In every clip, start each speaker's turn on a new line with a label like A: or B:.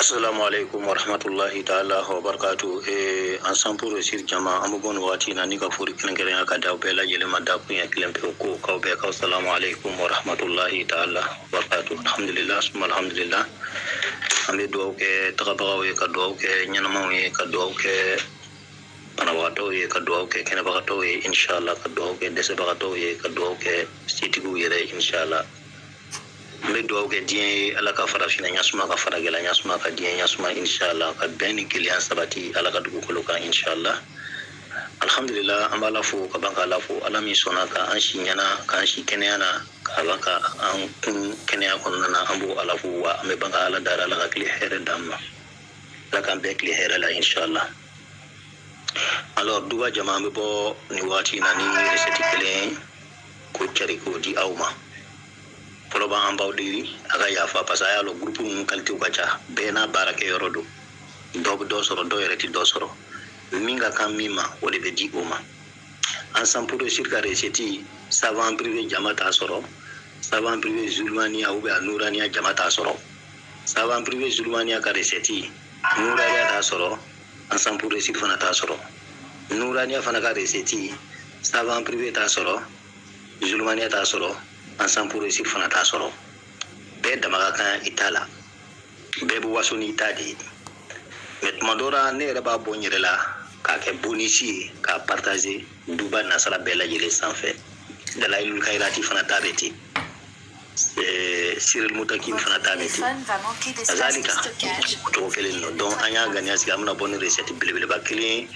A: Assalamu alaikum warahmatullahi ta'ala wa barakatuh. Ensemble pour réussir jama, an bɛ bɔ nin wagati in na ni ka foli kɛrɛnkɛrɛnya ka d'aw bɛɛ lajɛlen ma, da kun ye kelen pewu ko k'aw bɛɛ k'aw salamu alaikum warahmatullahi ta'ala wa barakatuh. Alhamdulillah, summa alhamdulillah. An bɛ dugawu kɛ tagabagaw ye, ka dugawu kɛ ɲɛnamaw ye, ka dugawu kɛ banabagatɔw ye, ka dugawu kɛ kɛnɛbagatɔw ye, inshallah, ka dugawu kɛ dɛsɛbagatɔw ye, ka dugawu kɛ setigiw yɛrɛ, inshallah. N bɛ dugawu kɛ diɲɛ ye, Ala ka farafinna ɲasuma, ka faragɛla ɲasuma, ka diɲɛ ɲasuma, inshallah, ka bɛn ni kelenya sabati Ala ka dugukolo kan, inshallah. Alhamdulillah, an b'Ala fo ka ban k'Ala fo, Ala min sɔnna ka an si ɲɛna, k'an si kɛnɛya na, ka ban ka an kun kɛnɛya kɔnɔna na, an b'o Ala fo, wa an bɛ ban ka Ala dara, Ala ka tile hɛrɛ d'an ma, Ala k'an bɛɛ tile hɛrɛ la, inshallah. Alors duba jama, an bɛ bɔ nin wagati in na ni recette kelen ko cari k'o di aw ma. Fɔlɔ b'an baw deli a ka yafa, parce que a y'a lɔn groupe ninnu qualité ka ca, bɛɛ n'a baarakɛ yɔrɔ don, dɔw bɛ dɔ sɔrɔ, dɔw yɛrɛ tɛ dɔ sɔrɔ, min ka kan min ma, o de bɛ di o ma. Ensemble pour réussir ka recette, savant privé jama t'a sɔrɔ, savant privé Zulmania ou bien Nourania jama t'a sɔrɔ, savant privé Zulmania ka recette, Nourania t'a sɔrɔ, Ensemble pour réussir fana t'a sɔrɔ, Nourania fana ka recette, savant privé t'a sɔrɔ, Zulmania t'a sɔrɔ, Ensemble pour réussir fana t'a sɔrɔ. Bɛɛ dama ka kan i ta la, bɛɛ bɛ waso n'i ta de ye. Mais tuma dɔ la, ne yɛrɛ b'a bɔ n yɛrɛ la k'a kɛ bonus ye, k'a partager duba nasara bɛɛ lajɛlen sanfɛ. Dalailul Khairati fana ta bɛ ten, Cyril Mutakim fana ta bɛ ten, kazalika o cogo kelen don. Donc an y'a ganiya sigi, an bɛna bɔ ni recette belebeleba kelen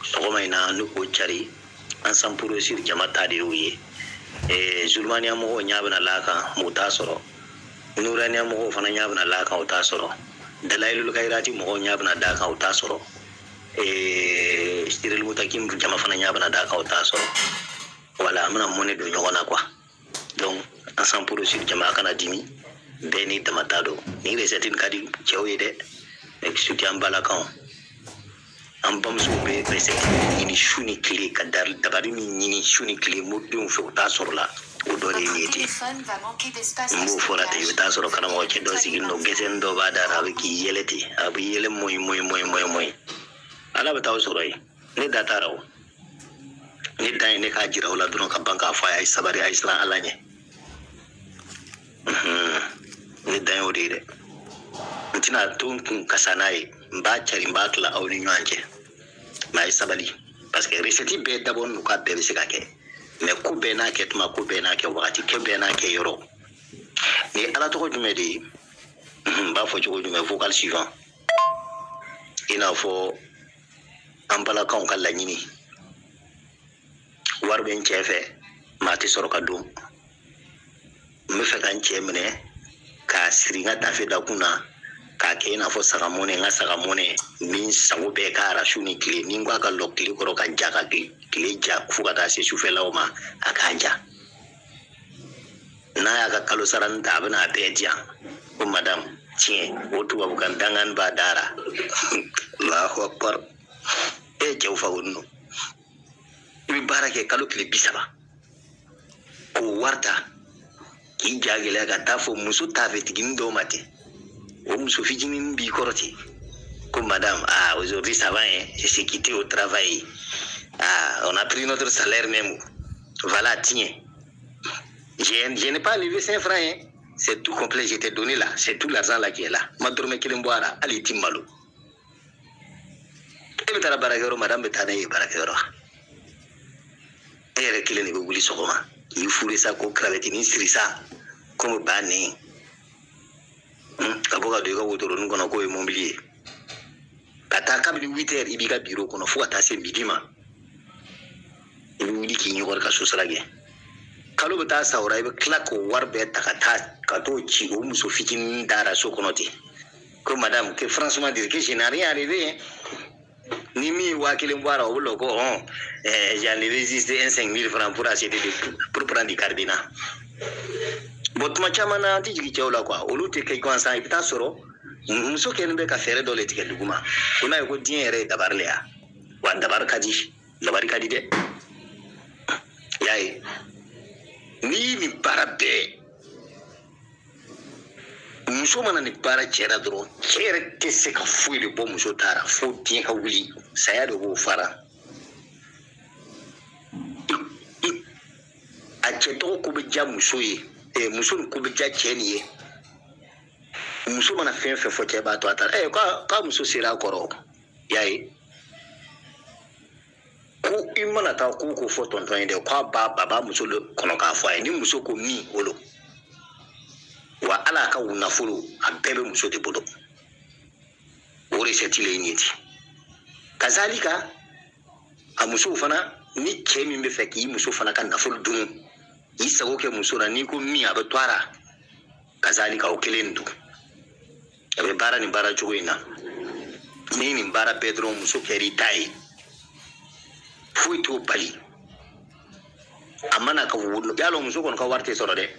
A: sɔgɔma in na, ni k'o cari. Ensemble pour réussir jama ta de y'o ye. Zulmania mɔgɔw ɲɛ bɛna l'a kan, o t'a sɔrɔ. Nuraniya mɔgɔw fana ɲɛ bɛna l'a kan, o t'a sɔrɔ. Dalailul Khairati mɔgɔw ɲɛ bɛna d'a kan, o t'a sɔrɔ. Cyril Mutakim jama fana ɲɛ bɛna d'a kan, o t'a sɔrɔ. Voilà, an bɛna mɔnɛ don ɲɔgɔn na quoi. Donc Ensemble pour réussir jama, kana dimi, bɛɛ n'i dama ta don. Nin recette nin ka di cɛw ye dɛ, surtout an balakaw, an bamusow bɛ recette ɲini su ni tile, ka dabari min ɲini su ni tile moridenw fɛ, o t'a sɔrɔ la, o dɔ de ye nin ye ten. N b'o fɔra ten, i bɛ taa sɔrɔ karamɔgɔ cɛ dɔ sigilen don, gɛsɛnin dɔ b'a da la, a bɛ k'i yɛlɛ ten, a bɛ yɛlɛ mɔyi mɔyi mɔyi mɔyi mɔyi. Ala bɛ taa o sɔrɔ yen, ne da t'a la o. Ne dan ye ne k'a jira o la dɔrɔn, ka ban k'a fɔ a ye sabali, a ye siran Ala ɲɛ. Ne dan y'o de ye dɛ. N tɛna to n kun kasa n'a ye, n b'a cari, n b'a tila aw ni ɲɔgɔn cɛ. Mais a ye sabali, parce que recette bɛɛ dabɔ n'u ka bɛɛ bɛ se ka kɛ, mais ko bɛɛ n'a kɛ tuma, ko bɛɛ n'a kɛ wagati, kɛ bɛɛ n'a kɛ yɔrɔ. Nin ye Ala tɔgɔ jumɛn de ye? N b'a fɔ cogo jumɛn? Vocal suivant. I n'a fɔ an balakaw ka laɲini, wari bɛ n cɛ fɛ, maa tɛ sɔrɔ ka don, n bɛ fɛ ka n cɛ minɛ k'a siri n ka tafe dakun na, k'a kɛ i n'a fɔ sagamɔnɛ, n ka sagamɔnɛ min sago bɛɛ k'a su ni tile, ni n ko a ka lɔ tile kɔrɔ ka ja, ka tile ja fo ka taa se sufɛlaw ma, a k'a ja. N'a y'a ka kalo sara ta, a bɛna a bɛɛ di yan ko madame tiɲɛ, o tubabukan dangan b'a dara. Allahu akbar. E cɛw fa o nɔ, i bɛ baara kɛ kalo tile 30 k'o wari ta k'i ja gɛlɛya ka taa fɔ muso tafetiginin dɔw ma ten, o muso fitinin b'i kɔrɔ ten ko madame, ah, aujourd'hui ça va hein, je suis quitté au travail, ah, on a pris notre salaire même, voilà, tiens, je n'ai pas levé 5 francs hein, c'est tout complet, je t'ai donné là, c'est tout l'argent là qui est là, ma dɔrɔmɛ kelen bɔ a la, hali i t'i malo. E bɛ taa baarakɛyɔrɔ, madame bɛ taa n'a ye baarakɛyɔrɔ, e yɛrɛ kelen de bɛ wuli sɔgɔma k'i fure sa, ko cravate siri sa komi ba nɛn, ka bɔ ka don i ka wotoronin kɔnɔ k'o ye mobili ye, ka taa kabini 8 heures i b'i ka biro kɔnɔ fo ka taa se midi ma, i bɛ wuli k'i ɲɔgɔri ka sosara kɛ. Kalo bɛ taa sa o la, i bɛ tila k'o wari bɛɛ ta ka taa ka t'o ci o muso fitinin dara so kɔnɔ ten ko madame, que franchement dire que je n'ai rien arrivé. Ni min ye 1000 bɔ a la, o bɛ lɔ ko hɔn, j'ai enlevé juste un 5000 francs pour acheter de, pour prendre du carburant. Bon, tuma caman na, an tɛ jigin cɛw la quoi, olu tɛ kɛ gansan. I bɛ taa sɔrɔ muso kɛlen bɛ ka fɛɛrɛ dɔ de tigɛ dugu ma. I m'a ye ko diɲɛ yɛrɛ ye dabari le ya wa, dabari ka di, dabari ka di dɛ. I y'a ye, n'i ye nin baara bɛɛ Muso mana nin baara cɛ la dɔrɔn, cɛ yɛrɛ tɛ se ka foyi de bɔ muso taara fo diɲɛ ka wuli, saya de b'o fara. A cɛ tɔgɔ ko bɛ diya muso ye, muso nin ko bɛ diya cɛ nin ye. Muso mana fɛn fɛn fɔ cɛ b'a to a taara. K'a muso sera a kɔrɔ, y'a ye. Ko i mana taa ko ko fɔ tɔntɔn ye dɛ, k'a b'a muso kɔnɔ k'a fɔ a ye. Ni muso ko min, o lo. Wa ala ka nafolo a bɛɛ bɛ muso de bolo. O recette le ye nin ye. Kazalika a musow fana, ni cɛ min bɛ fɛ k'i muso fana ka nafolo dun, i sago kɛ muso la, n'i ko min a bɛ to a la. Kazalika o kelen don. A bɛ baara nin baara cogo in na. Ni nin baara bɛɛ dɔrɔn muso kɛr'i ta ye, foyi t'o bali. A mana ka yala muso kɔni ka wari tɛ sɔrɔ dɛ.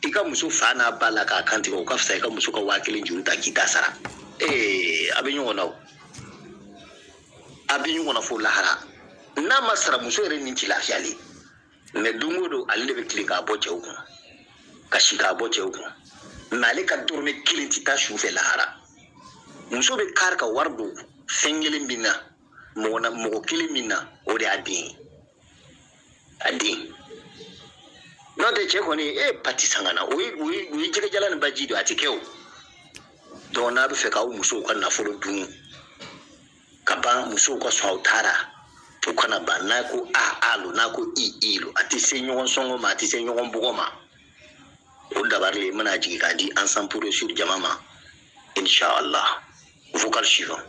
A: I ka muso fa n'a ba la k'a kantigɛ, o ka fisa i ka muso ka 1000 juru ta k'i ta sara. A bɛ ɲɔgɔn na o, a bɛ ɲɔgɔn na fo lahara. N'a ma sara muso yɛrɛ ni ti lafiyalen. Mɛ don o don ale de bɛ tilen k'a bɔ cɛw kun, ka si k'a bɔ cɛw kun. Mɛ ale ka dɔrɔmɛ kelen tɛ taa su fɛ lahara. Muso bɛ kari ka wari don fɛn kelen min na, mɔgɔ na mɔgɔ kelen min na, o de y'a den ye. A den. N'o tɛ cɛ kɔni e pati san ka na, o ye jɛgɛjalan ni baji don, a tɛ kɛ o. Donc n'a bɛ fɛ k'aw musow ka nafolo dun ka ban, musow ka sɔn aw taara, u kana ban. N'a ko a lo, n'a ko i lo, a tɛ se ɲɔgɔn sɔngɔ ma, a tɛ se ɲɔgɔn bugɔ ma. O dabari le i mana jigin k'a di Ensemble pour réussir jama ma, inshallah. Vocal suivant.